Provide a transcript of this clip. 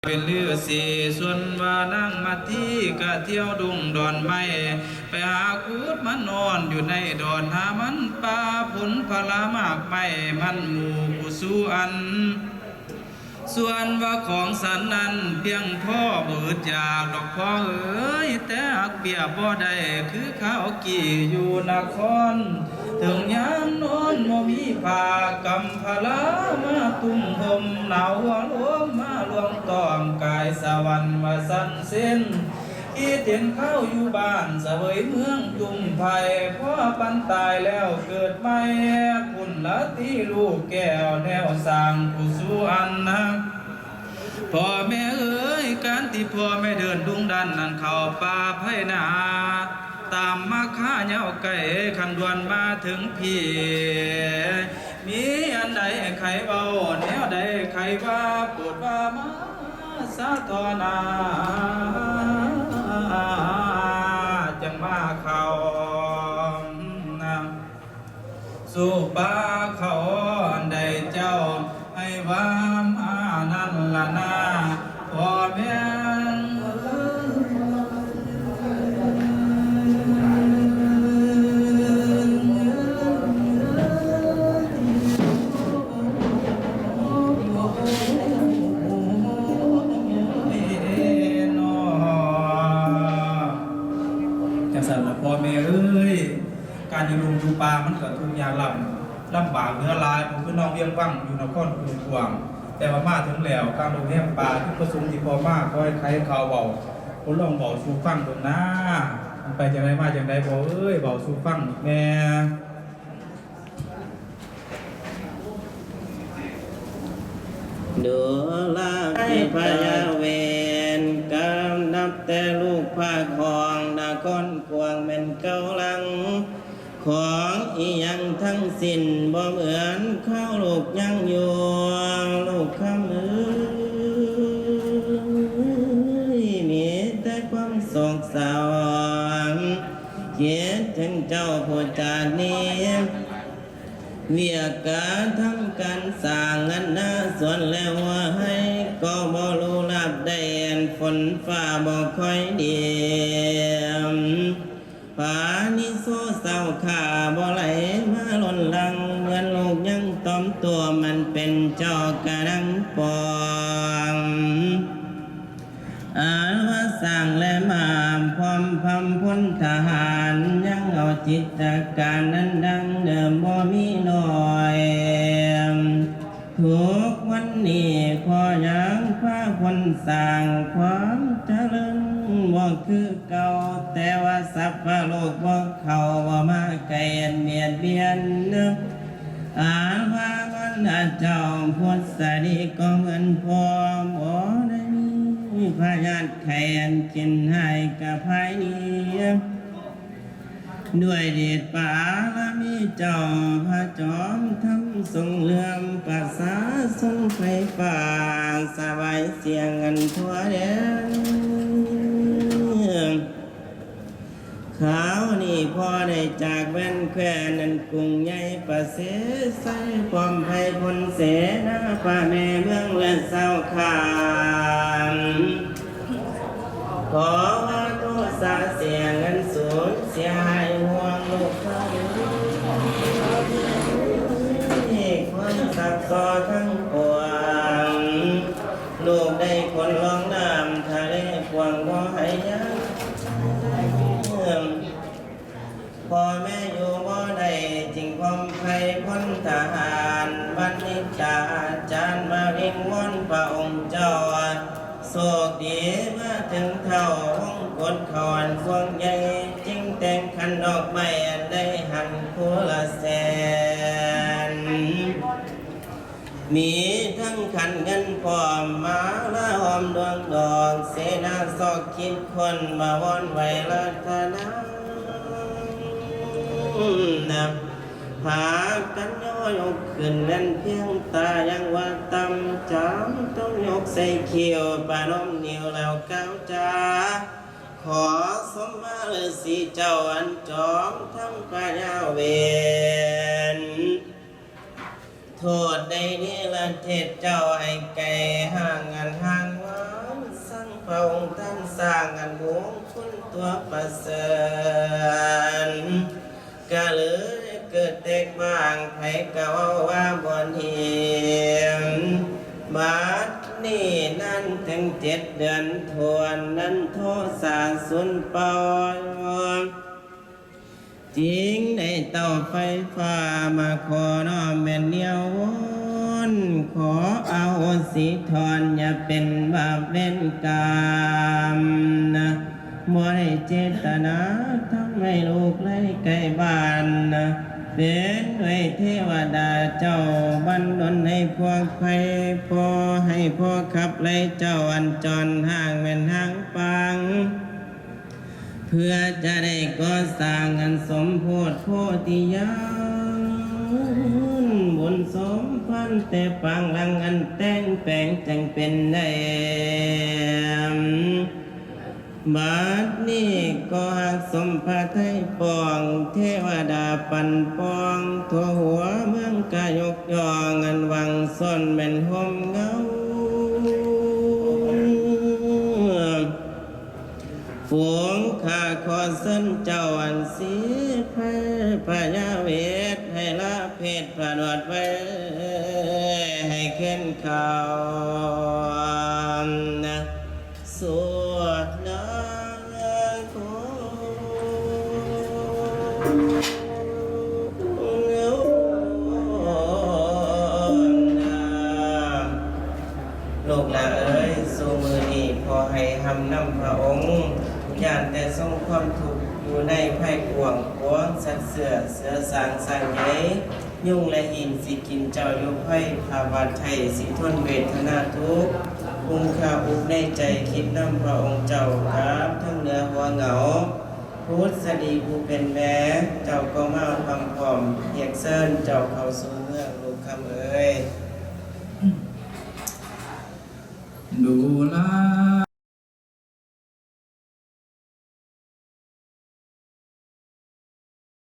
ເປັນລືສີ ສ່ວນວ່ານາງມາຕີກະທ່ຽວດົງດອນໄມ້ ໄປຫາຂຸດມານອນຢູ່ໃນດອນ ຫາມັນປ່າຜົນຜະລາໝາກໄມ້ ມັນໝູ່ຜູ້ສູ່ອັນ ສ່ວນວ່າຂອງສັນນັ້ນພຽງພໍບໍ່ອຶດຢາກດອກພໍ່ເອີຍ ແຕ່ຫາກປຽບບໍ່ໄດ້ຄືຄາວກີ້ຢູ່ນະຄອນ ເຖິງຍາມນອນບໍ່ມີຜ້າກຳພະລາມາຕຸ້ມຫົ່ມ ໜາວຫົວລົມມາລວງຕ້ອມ ກາຍສະຫວັນວ່າສັນເຊັ່ນ ຄິດເຫັນຄາວຢູ່ບ້ານສະເຫວີຍເມືອງຕຸ້ມໄພ ພໍປານຕາຍແລ້ວເກີດໃໝ່ ພຸ້ນລະຕິລູກແກ້ວແນວສ້າງຜູ້ສູ່ອັນນະ ພໍ່ແມ່ເອີຍ ການທີ່ພໍ່ແມ່ເດີນດຸງດັນນັ້ນເຂົ້າປ່າໄພນາ ຕາມມາຄາຍາວໄກ ຄັນດ່ວນມາເຖິງພີ້ ມີອັນໃດໃຄເວົ້າ ແນວໃດໃຄວ່າ ໂປດວ່າມາສາຕໍ່ໜ້າ ຈັ່ງມາເຂົ້າ ສູ່ປ່າເຂົ້າອັນໃດເຈົ້າໃຫ້ວ່າມານັ້ນລະນາ ພໍ່ແມ່ເອີຍ ຈັ່ງຊັ້ນລະພໍ່ແມ່ເອີຍ ການຢູ່ດົງຢູ່ປ່າມັນກໍທຸກຍາກລຳ ລຳບາກເຫຼືອຫຼາຍ ບໍ່ຄືນ້ອງວຽງວັງຢູ່ນະຄອນຫຼວງກວາງ ແຕ່ວ່າມາເຖິງແລ້ວ ກາງດົງແຮມປ່າ ຈຸດປະສົງທີ່ພໍ່ມາ ຂໍໃຫ້ໄຂຂ່າວເວົ້າ ກໍລອງເວົ້າສູ່ຟັງເບິ່ງນາ ມັນໄປຈັ່ງໃດມາຈັ່ງໃດ ພໍ່ເອີຍ ເວົ້າສູ່ຟັງອີກແດ່. ດູລາເທພະຍາເວນ ການນັບແຕ່ລູກພາກຫ້ອງນະຄອນກວາງແມ່ນເກົ່າຫຼັງ ຂອງອີ່ຫຍັງທັງສິ້ນບໍ່ເໝືອນຄາວລູກຍັງຢູ່ ລູກຄຳເອີຍ ມີແຕ່ຄວາມໂສກເສົ້າ ຄິດເຖິງເຈົ້າຜູ້ຈາກໜີ ວຽກການທຳການສ້າງອັນນາສວນແລະຫົວໄຮ່ ກໍບໍ່ຮູ້ລາບໄດ້ ຝົນຟ້າບໍ່ຄ່ອຍດີ ພານິໂສເສົ້າຂ້າບໍ່ໄຫຼມາລົ້ນຫຼັງ ເໝືອນລູກຍັງຕອມຕົວ ມັນເປັນເຈົ້າກະດັງປອງ ອາລະວາສ້າງແລະມາ ພ້ອມພຳພົນທະຫານ ຍັງເອົາຈິດຕະການນັ້ນດັ່ງເດີມບໍ່ມີໜ້ອຍ ທຸກວັນນີ້ພໍ່ຍັງພາຄົນສ້າງຄວາມຈະເລີນບໍ່ຄືເກົ່າ ແຕ່ວ່າສັບພະໂລກບໍ່ເຂົ້າ ບໍ່ມາໃກ້ອາດບຽດບຽນ ອາລະວາມານດາເຈົ້າພຸດສະດີກໍເໝືອນພໍ່ ບໍ່ໄດ້ມີພະຍາດໄຂ້ອັນກິນຮ້າຍກະພາຍໜີ ດ້ວຍເດດປາລະມີເຈົ້າພະຈອມທຳຊົງເຫຼືອມ ປະຊາຊົນໄຟຟ້າສະບາຍສຽງກັນທົ່ວແດນ. ຄາວນີ້ພໍ່ໄດ້ຈາກແວ່ນແຄວ້ນ ອັນກຸງໃຫຍ່ປະເສໄຊ ພ້ອມໄພພົນເສນາ ພະແມ່ເມືອງ ແລະຊາວຂ້າງ ຂໍວ່າໂທສາເສຍເງິນສູນເສຍຫາຍຫ່ວງລູກເຂົາ ຄວາມສັກຊໍທັງປວງ ລູກໄດ້ຄົນລ່ອງນ້ຳທະເລກວ້າງບໍ່ໃຫ້ຍາມ ພໍ່ແມ່ຢູ່ບໍ່ໄດ້ ຈຶ່ງພ້ອມໄພພົນທະຫານ ບັນດິດຕາອາຈານມາວິງວອນພະອົງເຈົ້າ ໂຊກດີມາເຖິງເທົ່າວົງກົດເຂົ້າອັນພວງໃຫຍ່ ຈຶ່ງແຕ່ງຂັນດອກໄມ້ອັນໃດຫັ້ນຄູ່ລະແສນ ມີທັງຂັນເງິນພ້ອມມາລາຫ້ອມດວງດອກ ເສນາຊອກຄິດຄົ້ນມາວອນໄຫວ້ລັດຖະນາ ພາກັນຍໍຍົກຂຶ້ນແໜ້ນພຽງຕາ ຍັງວ່າຕ່ຳຈາມຕ້ອງຍົກໃສ່ຄິ້ວ ປະນົມນິ້ວແລ້ວກ່າວຈາ ຂໍສົມມາລືສີເຈົ້າອັນຈອມທັງພະຍາເວນ ໂທດໄດ້ເນລະເທດເຈົ້າໃຫ້ໄກຫ່າງອັນຫ່າງວາ ພະອົງທ່ານສ້າງອັນມຸງຄຸນຕົວປະເສີນ ກະເລີຍເກີດແຕກບາງ ໃຜກະເວົ້າວ່າບໍ່ດີ. ບາດນີ້ນັ້ນເຖິງເຈັດເດືອນຖ້ວນ ນັນໂທສາສູນເປົ່າ ຈຶ່ງໄດ້ເຕົ້າໄຟຟ້າມາຂໍນ້ອມແມ່ນແນວວົນ ຂໍອະໂຫສິຖອນ ຢ່າເປັນບາບເວນກຳ ບໍ່ໄດ້ເຈດຕະນາທຳໃຫ້ລູກໄຫຼໄກບ້ານ ເປັນໄວເທວະດາເຈົ້າບັນດົນໃຫ້ພວກໄພ ພໍໃຫ້ພໍຂັບໄລ່ເຈົ້າອັນຈອນຫ້າງແມ່ນຫ້າງປາງ ເພື່ອຈະໄດ້ກໍ່ສ້າງອັນສົມໂພດໂພທິຍານ ບຸນສົມພັນແຕ່ປາງຫຼັງອັນແຕ່ງແປງຈັ່ງເປັນໄດ້. ບາດນີ້ກໍຮັກສົມພະໄທປອງ ເທວະດາປັ່ນປ່ອງ ທົ່ວຫົວເມືອງກະຍົກຍ້ອງ ອັນຫວັງສົນແມ່ນຮົ່ມເງົາ ຝູງຂ້າຂໍເຊີນເຈົ້າອັນສີໄພພະຍາເວດ ໃຫ້ລາເພດພະນວດໄວ້ ໃຫ້ເຂັນເຂົ້າສູ່ນາຄົມ. ລູກຫຼາເອີຍ ສູ່ມື້ນີ້ພໍ່ໃຫ້ຮຳນຳພະອົງ ຢ້ານແຕ່ຊົງຄວາມທຸກຢູ່ໃນໄພກວ້າງຂວາງ ສັດເສືອ ເສືອສາງ ຊ້າງໃຫຍ່ ຍຸງແລະຫີນຊິກິນເຈົ້າຢູ່ໄພ ພະບາດໄທຊິທົນເວທະນາທຸກ ກຸມຄາອຸກໃນໃຈ ຄິດນຳພະອົງເຈົ້າ ກັບທັງເໜືອຫົວເຫງົາ ພຸດສະດີຜູ້ເປັນແມ່ ເຈົ້າກໍມາພຳພ້ອມ ຮຽກເຊີນເຈົ້າເຂົ້າສູ່ເມືອງ ລູກຄຳເອີຍ. ດູລາ